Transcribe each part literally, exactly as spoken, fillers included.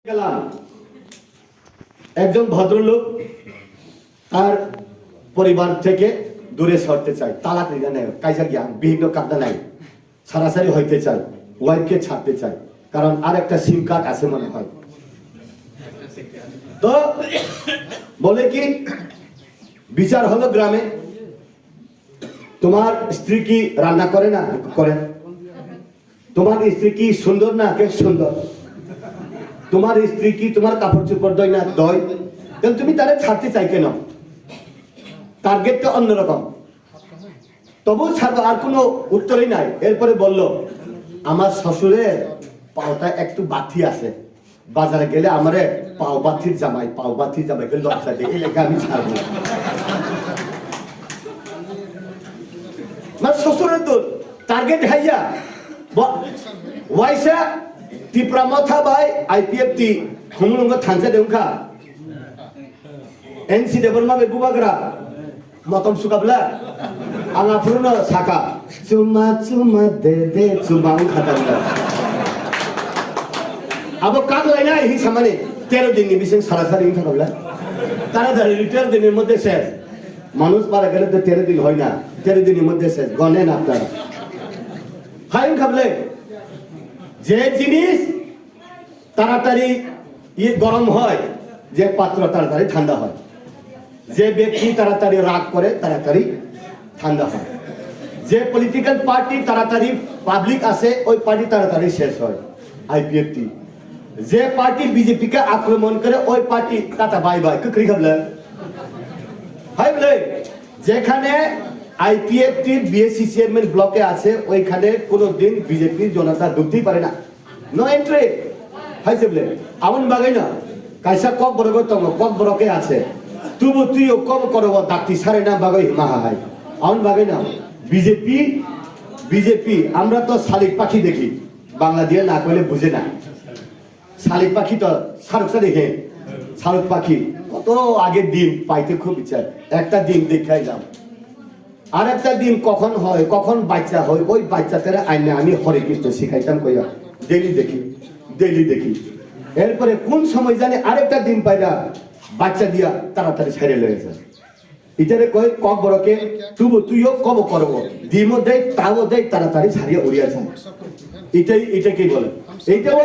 গেলাম, একজন ভদ্রলোক তার পরিবার থেকে দূরে সরতে চায়, তালাক নিতে নেয়, কাইজা গিয়া বিভিন্ন কারণে নাই, সারাসারি হইতে চায়, ওয়াইফকে ছাড়তে চায়, কারণ আর একটা সিম কার্ড আছে মনে হয়। তো বলে কি, বিচার হলো গ্রামে, তোমার স্ত্রী কি রান্না করে না? করে। তোমার স্ত্রী কি সুন্দর না? কে সুন্দর। তোমার স্ত্রী কি তোমার কাপড় চোপড় দেয় না? দেয়। তাহলে তুমি তারে ছাড়তে চাই কেন? টার্গেট তো অন্যরকম। তবু ছাড়বো, আর কোনো উত্তরই নাই। এরপরে বলল, আমার শ্বশুরের পাওটা একটু বাথি আছে, বাজারে গেলে আমারে পাও বাথির জামাই, পাও বাথির জামাই করে লজ্জা দিয়ে, এই লেখা আমি ছাড়বো। মানে শ্বশুরের তো টার্গেট হাইয়া, ব-, ওয়াইসা টিপরা মথা বাই আইপিএফটি খুমুলুঙ্গ থানসা দেউখা। এনসি Debbarma bai bubagra motom sukabla ang aphuru no saka, chuma chuma de de chuma wngkha tabla. Abo kak lainai hi samani, tero din ni bising sarasari wngkha tabla. Taratari tero din ni moddhe ses. Manuj mara gele to tero din hoy na, tero din ni moddhe ses. Gonen apnara. Hai wngkha bole, je jinis তাড়াতাড়ি ইয়ে গরম হয়, যে পাত্র তাড়াতাড়ি ঠান্ডা হয়, যে ব্যক্তি তাড়াতাড়ি রাগ করে তাড়াতাড়ি ঠান্ডা হয়, যে পলিটিক্যাল পার্টি তাড়াতাড়ি পাবলিক আসে ওই পার্টি তাড়াতাড়ি শেষ হয়। আইপিএফটি যে পার্টি বিজেপিকে আক্রমণ করে ওই party tata bye bye. Khukri খাবলে হাই বলে, যেখানে আইপিএফটির বিএসসি চেয়ারম্যান ব্লকে আছে ওইখানে কোনোদিন বিজেপি জনতা ঢুকতেই পারে না। No entry. Hai se bole, aboni bagwi no kaisa kokborok tongo, kokborok khe ase. Tubu tuyo kokborok dakti sare na bagwi hima hai. Aboni bagwi no BJP, BJP, আমরা তো শালিক পাখি দেখি, বাংলা দিয়ে না কইলে বুঝে না। শালিক পাখি তো শাহরুখ শাহরুখ হে, শাহরুখ পাখি কত আগের দিন পাইতে খুব ইচ্ছা, একটা দিন দেখাই যাও। আর একটা দিন কখন হয়, কখন বাচ্চা হয়, ওই বাচ্চাটারে আইনে আমি হরে কৃষ্ণ শিখাইতাম কইয়া ডেইলি দেখি, ডেইলি দেখি। এরপরে কোন সময় জানি আরেকটা দিন পাইরা বাচ্চা দিয়া তাড়াতাড়ি ছেড়ে লয়ে যায়। ইতারে কয় কক বড়কে তুবু তুইও কব করব। দিমো দেই, তাও দেই, তাড়াতাড়ি ছাড়িয়ে উড়িয়া যায়। এটাই, এটা কি বলে? এইটাও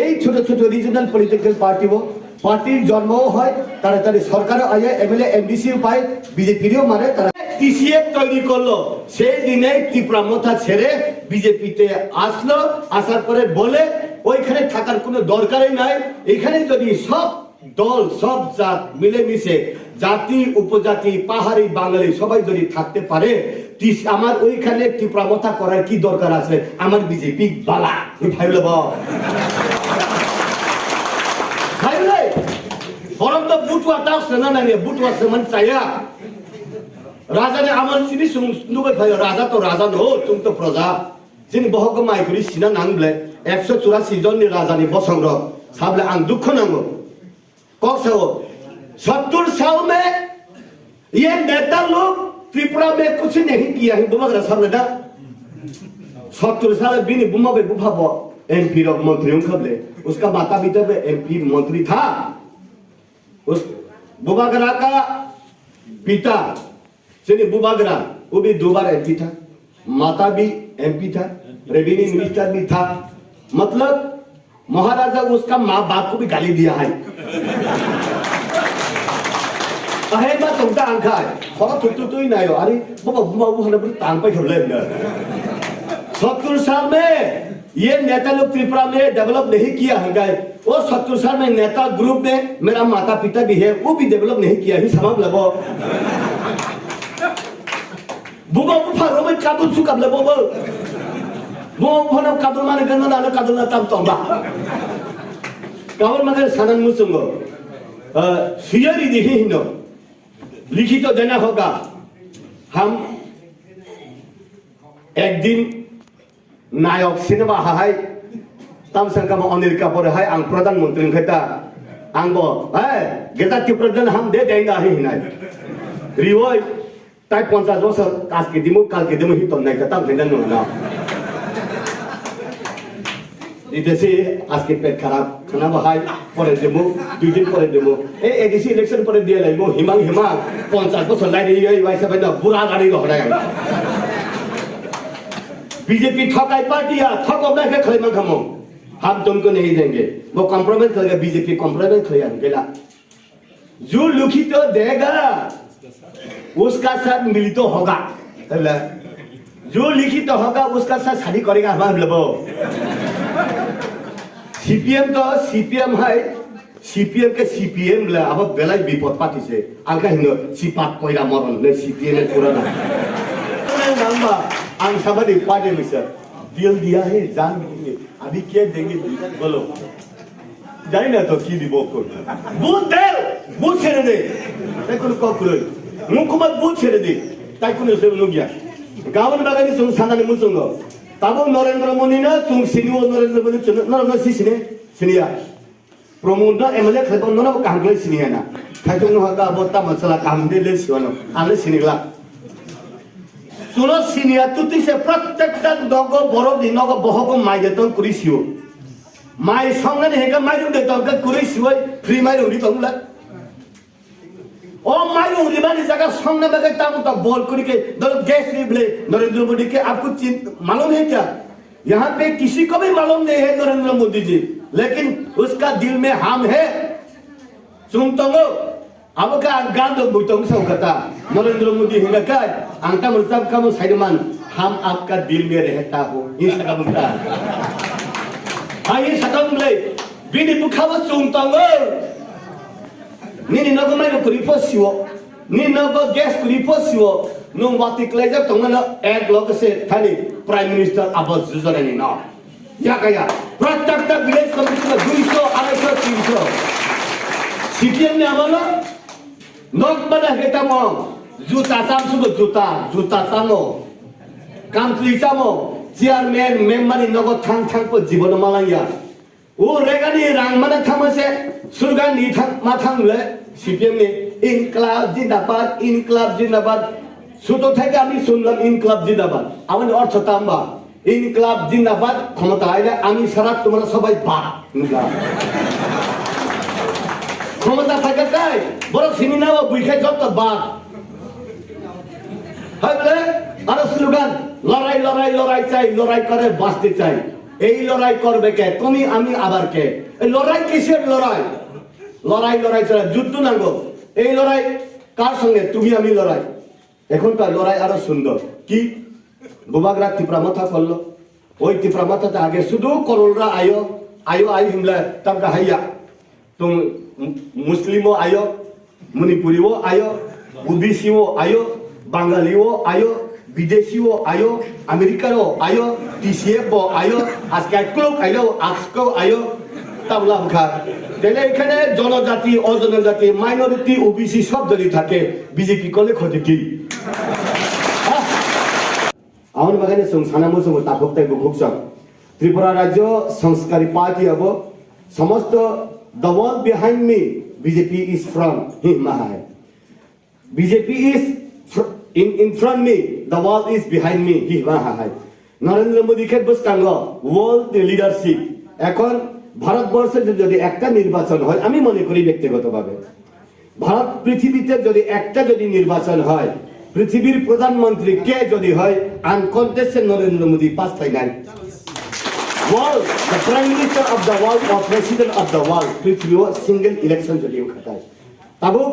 এই ছোট ছোট রিজিওনাল পলিটিক্যাল পার্টিও, পার্টির জন্মও হয়, তাড়াতাড়ি সরকারও আয়, এমএলএ, এমডিসি পায়, বিজেপিরও মারে তারা। টিসিএফ তৈরি করলো, সেই দিনেই ত্রিপুরা মথা ছেড়ে বিজেপিতে আসলো, আসার পরে বলে ওইখানে থাকার কোনো দরকারই নাই, এখানে যদি সব দল, সব জাত মিলেমিশে, জাতি, উপজাতি, পাহাড়ি, বাঙালি সবাই যদি থাকতে পারে, টিস-, আমার ওইখানে ত্রিপুরা মথা করার কি দরকার আছে? আমার বিজেপি বালা। এই ভাই বলে, বাবা। ভাই বলে, বরং তো বুটুয়া তাও সেনা নাই, বুটুয়া সেমান চায়া। রাজারে আমার চিনি সুন্দর ভাই, রাজা তো রাজা নো, তুমি তো প্রজা। Chini bohok mai kuri sina nang ble, ekso churasi jonni rajani bosongrok, sable ang dukho nango. Kok sao, সত্তর সাল মে ইয়ে নেতা লোক ত্রিপুরা মে কুছ নেহি কিয়া হি, bubagra sable da. সত্তর সালে bini buma bai bupha bo MP rok মন্ত্রী wngkha ble, uska mata pita bai MP মন্ত্রী tha. Us, bubagra ka pita, chini bubagra, वो भी दो बार एमपी था, माता भी एमपी था, रेवेन्यू मिनिस्टर भी था। मतलब महाराजा उसका माँ बाप को भी गाली दिया है। अहे मा तुम ता आंखा है, खरा तुतु तुई ना यो, अरे बाबा बुमा बुमा ना बुरी तांग पे खेले ना। सत्तर साल में ये नेता लोग त्रिपुरा में डेवलप नहीं किया है, guys। वो सत्तर साल में नेता ग्रुप में मेरा माता पिता भी है, वो भी डेवलप नहीं किया है, समझ लो। Bubo bupha romoi kabul sukab le bobo. Bubo bupha no kabul mane gana na kabul na tam tom ba. Kabul mane sanan musungo. Suyari di hino. Likhito dena hoga. Ham ek din Nayok cinema ha hai, tamsang kama Anil Kapoor hai, ang Pradhan Mantri wngkhe ta, ang bo, hai, Greater Tipraland ham de deng da hi hinai. Rioi, tai ponchas bosor, kaske dimu, kalke dimu hi ton nai ta, tam hinai no na. দিতেছি, আজকে পেট খারাপ, খানা বহাই, পরে দেবো, দুই দিন পরে দেবো। এই এডিসি ইলেকশন পরে দিয়ে লাইবো, হিমাং হিমাং, পঞ্চাশ বছর লাইনে ইয়ে ইয়ে ইসে বাইনা বুড়া গাড়ি রহনা গেল। বিজেপি ঠকাই পার্টি আর ঠকব না কে খালি মাখামো। হাম তুমকো নেই দেঙ্গে। वो कॉम्प्रोमाइज करेगा, बीजेपी कॉम्प्रोमाइज करेगा, गेला। जो लिखित देगा, उसका साथ मिलित होगा। जो लिखित होगा, उसका साथ शादी करेगा, हम लोग। সিপিএম তো সিপিএম হয়, সিপিএম কে সিপিএম বলে আবার বেলাই বিপদ পাতিছে। আলকা হিন্দু সিপাত কইরা মরণ নে সিপিএম এর পুরানা। নাম্বা আং সাবানি পার্টি মিশন। দিল দিয়া হে জান দেঙ্গে। আবি কে দেঙ্গে? বলো। জানি না তো কি দিব। ভোট দে, ভোট ছেড়ে দে। তাই কোনো কক রই। মুকুমাত ভোট ছেড়ে দে। তাই কোনো সে লোক গিয়া। গাউন বাগানি সং সানানি মুসুঙ্গ। তাবো নরেন্দ্র মোদী না, চুং সিনিও নরেন্দ্র মোদী চুং, নরেন্দ্র সি সিনে, সিনিয়া। প্রমোদ না এমএলএ খাইতো নরক কাহাম গলে সিনিয়া না। খাইতো নহাকা আবো তামা সালা কাহাম দে লে সিওয়ানো। আলে সিনিগলা। Suno senior tuti se protekta nogo borok ni nogo bohogo mai de tong kuri siyo. Mai songnani heka mai rung de tong ka kuri siyo, free mai rung di tong la. O mai rung di mani jaga songna bagai tamu ta bol kuri ke dol gas ni ble Narendra Modi ke aapko chin malum hai kya? यहाँ पे किसी को भी मालूम नहीं है नरेंद्र मोदी जी, लेकिन उसका दिल में हम है। Chung tongo. Abo khe ang gan rok bui tong sa kata. Narendra Modi hina kai. Ang tamo rwchap kamo saiman. हम आपका दिल में रहता हूँ. Hi saka bung ta. Hai hi saka bung le. Bini bukha bo chung tongo. Nini nogo mai kuri pho siwo. Nini nogo gas kuri pho siwo. Nung wati klaijak tongmano ek lok se thani Prime Minister Awas Yojana ni no. Yaka ya. Protekta village committee no duiso, araiso, tinso. CPM ni amolo nok bana hwnkhe tamo juta cham sugo juta, juta chamo. Kamchwlwi chamo. Chairman, member ni nogo thang thang po jibono malangya. O regani rang mana thangma se slogan ni thang ma thang le CPM ni ইনকিলাব জিন্দাবাদ, ইনকিলাব জিন্দাবাদ. Suto theke ami sunlam ইনকিলাব জিন্দাবাদ. Aboni ortho tamba? ইনকিলাব জিন্দাবাদ, ক্ষমতা আইলে আমি ছাড়া তোমরা সবাই বাদ। ক্ষমতা থাকে তাই, বড় সিমিনাও বুঝে যত বাদ। হয় বলে, আরো স্লোগান, লড়াই, লড়াই, লড়াই চাই, লড়াই করে বাঁচতে চাই। এই লড়াই করবে কে? তুমি, আমি, আবার কে? এই লড়াই কিসের লড়াই? লড়াই, লড়াই ছাড়া যুদ্ধ নাঙ্গো। এই লড়াই কার সঙ্গে? তুমি, আমি লড়াই। এখনকার লড়াই আরো সুন্দর। কি? বুবাগ্রা তিপ্রা মাথা করলো। ওই তিপ্রা মাথাতে আগে শুধু করলরা আয়ো, আয়ো, আয়ো হিমলা, তামকা হাইয়া। তো মু-, মুসলিমও আয়ো, মণিপুরিও আয়ো, ওবিসিও আয়ো, বাঙালিও আয়ো, বিদেশিও আয়ো, আমেরিকারও আয়ো, টিসিএফও আয়ো, আজকে ক্লোক আয়ো, আজকেও আয়ো। তাবলা মুখা। তাহলে এখানে জনজাতি, অজনজাতি, মাইনরিটি, ওবিসি সব যদি থাকে, বিজেপি করলে ক্ষতি কি? হ্যাঁ? Aboni bagwi chwng sana muchungo takhuk tei bukhuk chwng. Tripura Rajya Sanskari Party abo somosto the wall behind me, B J P is front, hi ma hai. B J P is fr-, in, in front me, the wall is behind me, hi ma hai. Narendra Modi khe bwskango world leadership. এখন ভারতবর্ষে যদি একটা নির্বাচন হয়, আমি মনে করি ব্যক্তিগতভাবে, ভারত পৃথিবীতে যদি একটা যদি নির্বাচন হয়, পৃথিবীর প্রধানমন্ত্রী কে যদি হয়, আনকনটেস্টেড নরেন্দ্র মোদী পাস তাই নাই। World, the Prime Minister of the world or President of the world, পৃথিবীও সিঙ্গেল ইলেকশন যদি খাতায়। Tabuk,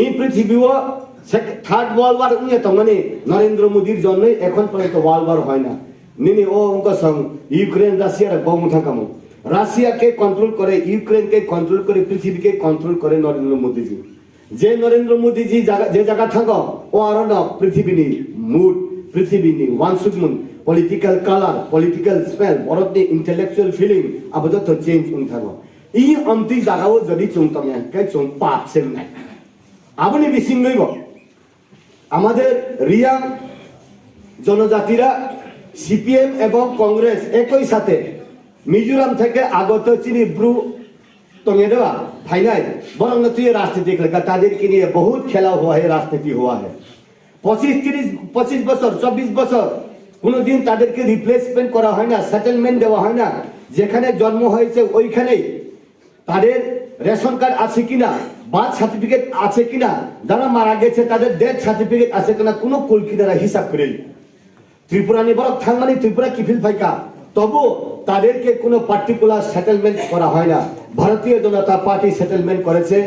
এই পৃথিবীও সেক-, থার্ড ওয়ার্ল্ড ওয়ার উনি তমানি নরেন্দ্র মোদীর জন্যই এখন পর্যন্ত ওয়ার্ল্ড ওয়ার হয় না। Nini o wngkha song Ukraine Russia rok bo wngkha kamo. Russia khe control kore, Ukraine khe control kore, পৃথিবী khe control kore নরেন্দ্র মোদীজি. Je নরেন্দ্র মোদীজি jaga, je jaga thango, o aro no পৃথিবীনি mood, পৃথিবীনি wansukmung, political color, political smell, borokni intellectual feeling, abo joto change wng thango. I amtwi jagao jodi chwng tongya, khe chwng pap se wngnai. Aboni bisingwi bo. আমাদের রিয়াং জনজাতিরা সিপিএম এবং কংগ্রেস একই সাথে মিজোরাম থেকে আগত চিনি ব্রু টঙে দেওয়া ফাইনাই বরং তুই রাজনীতি খেলকা তাদেরকে নিয়ে বহুত খেলা হুয়া হে রাজনীতি হুয়া হে পঁচিশ তিরিশ পঁচিশ বছর চব্বিশ বছর কোনোদিন তাদেরকে রিপ্লেসমেন্ট করা হয় না সেটেলমেন্ট দেওয়া হয় না যেখানে জন্ম হয়েছে ওইখানেই তাদের রেশন কার্ড আছে কিনা, বার্থ সার্টিফিকেট আছে কিনা, যারা মারা গেছে তাদের ডেথ সার্টিফিকেট আছে কিনা, কোনো কুল কিনারা হিসাব করে। ত্রিপুরা নিবারক থাংমানি ত্রিপুরা কিফিল ফাইকা, তবু তাদেরকে কোনো পার্টিকুলার সেটেলমেন্ট করা হয় না। ভারতীয় জনতা পার্টি সেটেলমেন্ট করেছে।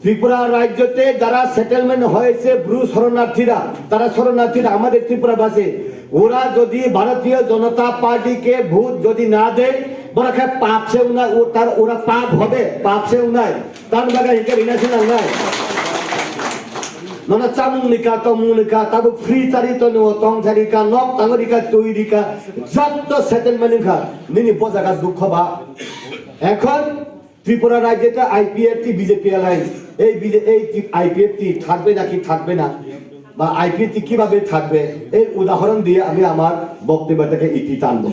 ত্রিপুরা রাজ্যতে যারা সেটেলমেন্ট হয়েছে ব্রু শরণার্থীরা, তারা শরণার্থীরা আমাদের ত্রিপুরাবাসী। ওরা যদি ভারতীয় জনতা পার্টিকে ভোট যদি না দেয়, বড় খায় পাপ সেও না, ও তার ওরা পাপ হবে, পাপ সেও নাই। তার বাগা হিকে রিনা সিনা নাই। Nono chamung ni ka, tongmung ni ka, tabuk free chari tono, tong chari ka, nok tango ri ka, twi ri ka, jotto settlement wngkha, nini bo jaga dukho ba. এখন ত্রিপুরা রাজ্যে তো আইপিএফটি বিজেপি অ্যালায়েন্স, এই বিজে-, এই কি আইপিএফটি থাকবে নাকি থাকবে না, বা আইপিএফটি কিভাবে থাকবে, এই উদাহরণ দিয়ে আমি আমার বক্তব্যটাকে ইতি টানবো।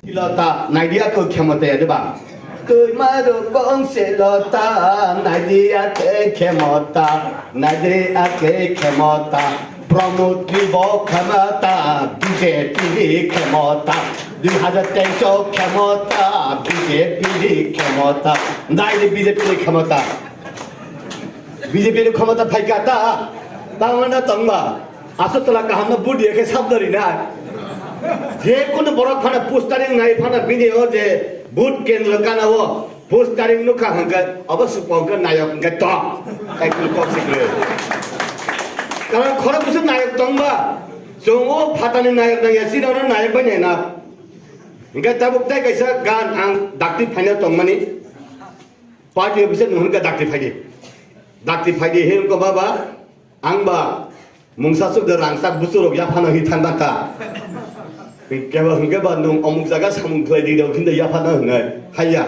Lota, naidia ko khemota ya diba? Tui maru bongse lota, naidia ke khemota, naidia ke khemota. Pramod ni bo khemota, BJP র ক্ষমতা। দুই হাজার তেইশ ও ক্ষমতা, বিজেপি র ক্ষমতা। Nai di বিজেপি র ক্ষমতা। বিজেপি র ক্ষমতা phaikha ta, ta wana tongma. Aswk tola kaham no vote diya khe sabdari na. Je kono borok phano postering nai phano bini o je vote kendro kana o postering nukha hwnkhe obo swpong khe nayok hwnkhe tong. Ekdom kok sikle. Karon khorok bwswk nayok tongba. Chwng o phatani nayok nangya, chini oro nayok bai nai na. Hwnkhe tabuk tei kaisa gan ang dakti phaina tongmani. Party office nung hwnkhe dakti phaidi. Dakti phaidi he wngkha baba, ang ba mungsa chukda rangchak buchurok yaphano hi thang bata. Kebo hwnkhe ba nung omuk jaga samung khlai di rok hinda yaphano hwnwi. Haiya.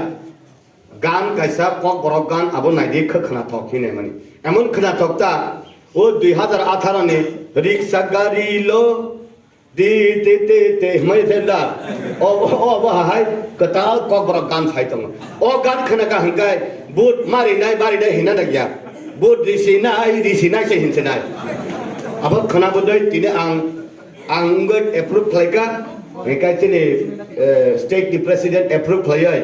Gan kaisa kokborok gan abo naidi khwkhwnathok hinwi mani. Emon khwnathok ta, o dui hajar atharo ni riksa gari lo Ti, ti, ti, ti, hwnwi pherda. O, o, obo hai kwtal kokborok gan phai tongo. O gan khwnaka hwnkhe, but marinai, marinai hinna nangya. But risinai, risinai se hinsinai. Abo khwna budai tini ang, ang wngwi approve khlaika. Hwnkhe chini, eh, state ni president approve khlaiwi.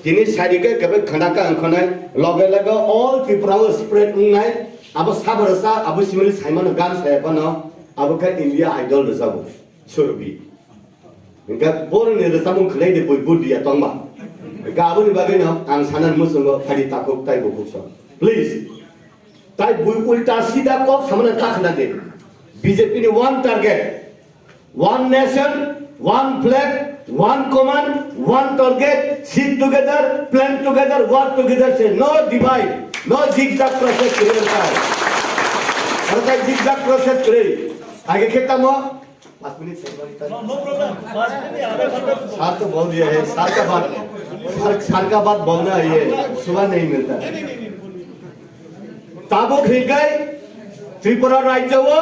Tini sadi khe kebe khwnaka hwnkhonai. Loge loge all Tripura o spread wngnai. Abo sabarasa, abo simili saimano gan saya phano. Abo khe India Idol rwjago. Surbi. Hingke boroni rwchapmung khwlai de bui budi ya tongma. Hingke aboni bagwi no ang sanani muchungo phadi takhuk tai bukhuk song. Please. Tai bui ulta sida kok samana ta khna de. B J P ni one target. One nation, one flag, one command, one target, sit together, plan together, work together, say no divide, no zigzag process together. Aro tai zigzag process kre. Age khe tamo पाँच मिनट सही बात है। No, no problem। पाँच मिनट, आधा घंटा। सर तो बोल दिया है, सर का बात, सर, सर का बात बोलना है, ये सुबह नहीं मिलता। Tabuk hingkai Tripura rajyo o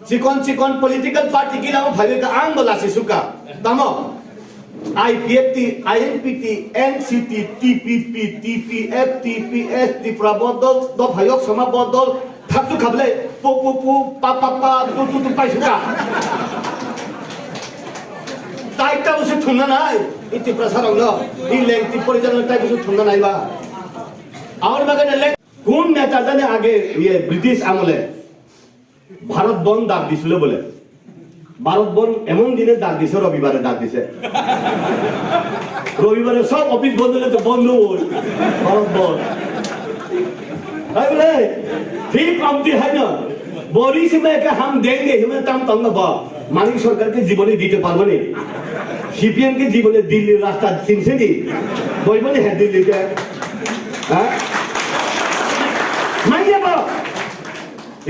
chikon chikon political party gila o phaiwi ka ang bo lasi suka. Tamo I P F T, I N P T, N C T, T P P, T P F, T P S, Tripura bodol, dophayok soma bodol, Thakchu khablai, pu, pu, pu, pa, pa, pa, tu, tu, tu, paisuka. Tai ta usu thumna nai, i Tiprasa rok no, i lengti porijano tai usu thumna nai ba. Aur maga ne leng, কোন নেতা জানে আগে ইয়ে ব্রিটিশ আমলে ভারত বন্ধ ডাক দিছিল বলে? ভারত বন্ধ এমন দিনে ডাক দিছে, রবিবারে ডাক দিছে। রবিবারে সব অফিস বন্ধ হলে তো বন্ধ হল, ভারত বন্ধ। তাই বলে, ঠিক কমতি হয় না। বড়ি সময় একটা হাম দেন গে, হিমে তাম তাম না বা। মানিক সরকারকে জীবনে দিতে পারবো নি। সিপিএম কে জীবনে দিল্লির রাস্তা চিনছে নি? বলবো নি, হ্যাঁ, দিল্লিতে। হ্যাঁ? মাইয়া বা।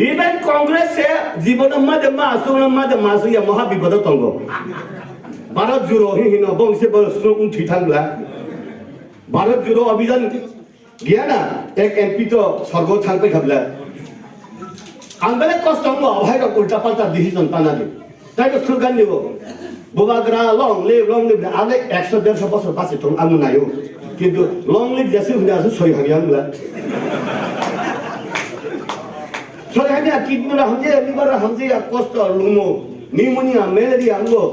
Even Congress se jibono made ma aswk no made ma aswk ya moha bipodo tongo. Bharat Jodo hi hino bong se bo suk thwi thang bla. Bharat Jodo Abhijan giya na ek M P to sorgo thang pai khabla. Ang bele kosto ngo hai rok ulta palta decision tana di. Tai bo slogan nibo. Bubagra long live, long live. Ale ekso derso bosor basi thung ang nayo. Kintu long live jasi huni asu soi hamya ang bla. Soi hamya kidney ra hamya, liver ra hamya, kosto lumo. Pneumonia, malaria ango.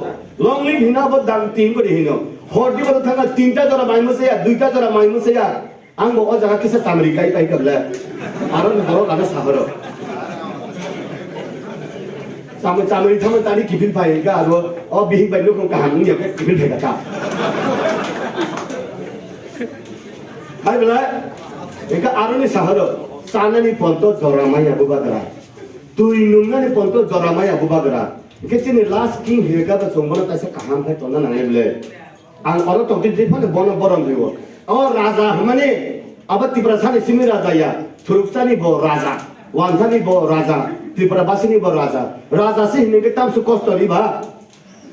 Long live hina bo dang ting ko di hino. Hor di bono thangna tinta jora mai mwsaya, duita jora mai mwsaya. Ang bo o jaga kisa chamri kai pai kable. Aro ni borok ano sahoro. Chamri chamri thangma tani kifil pai ga aro o bihik bai nukung kaham wngya khe kifil pai kha. Hai belai. Eka aro ni sahoro. Chanani ponto jora maya bubagra. Twi nungnani ponto jora maya bubagra. Eke chini last king hiya ga ba chwng bono kaisa kaham khai tonna nangnai bole. Ang oro tongtwi twi phano bono borom rwo. O raja hwnmani abo Tiprasani simi raja ya, Thuruksani bo raja, Wansani bo raja, Tripurabasini bo raja. Raja se hwnwi khe tamsu kosto ri ba?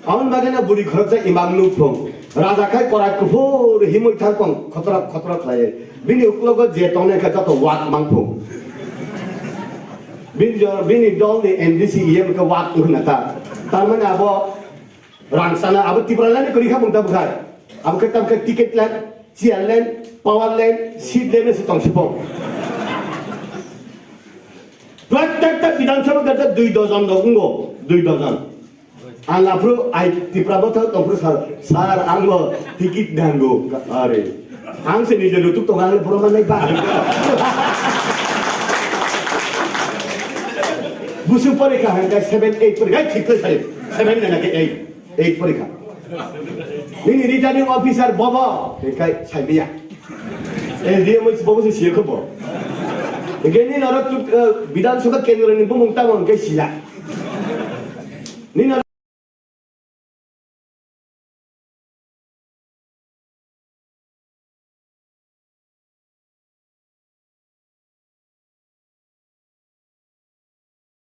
Aboni bagwi no bwrwi khoroksa imang nuk thung. Raja khai korai kuphur himwi thang tong khotrok khotrok khlaiwi. Bini uklogo je tongnai khe joto wak mang thung. Bini jo-, bini dol ni M D C E M khe wak wngna ta. Tar mani abo Rang sana abo Tipraland ni kwrwi kha bwng ta bwkhai. Abo khe tam khe ticket land, chair land, power land, seat land se tong sipong. Prak tak tak Bidhan Sabha khe dui dozen rok wngo, dui dozen. Ang aphuru ai Tipra bwthak tong phuru sar, "Sir, ang bo ticket nango." Are. Ang se nije rutuk tong ang borok manai ba. Busu porikha hangkai seven, eight porikha, thik khe sai. Seven na ke eight. Eight porikha. Nini returning officer bobo, hingkai saibiya. S D M bobo se siya khobo. Hingkai nini oro tu, eh, Bidhan Sabha kendro ni bumung tamo hingkai siya. Nini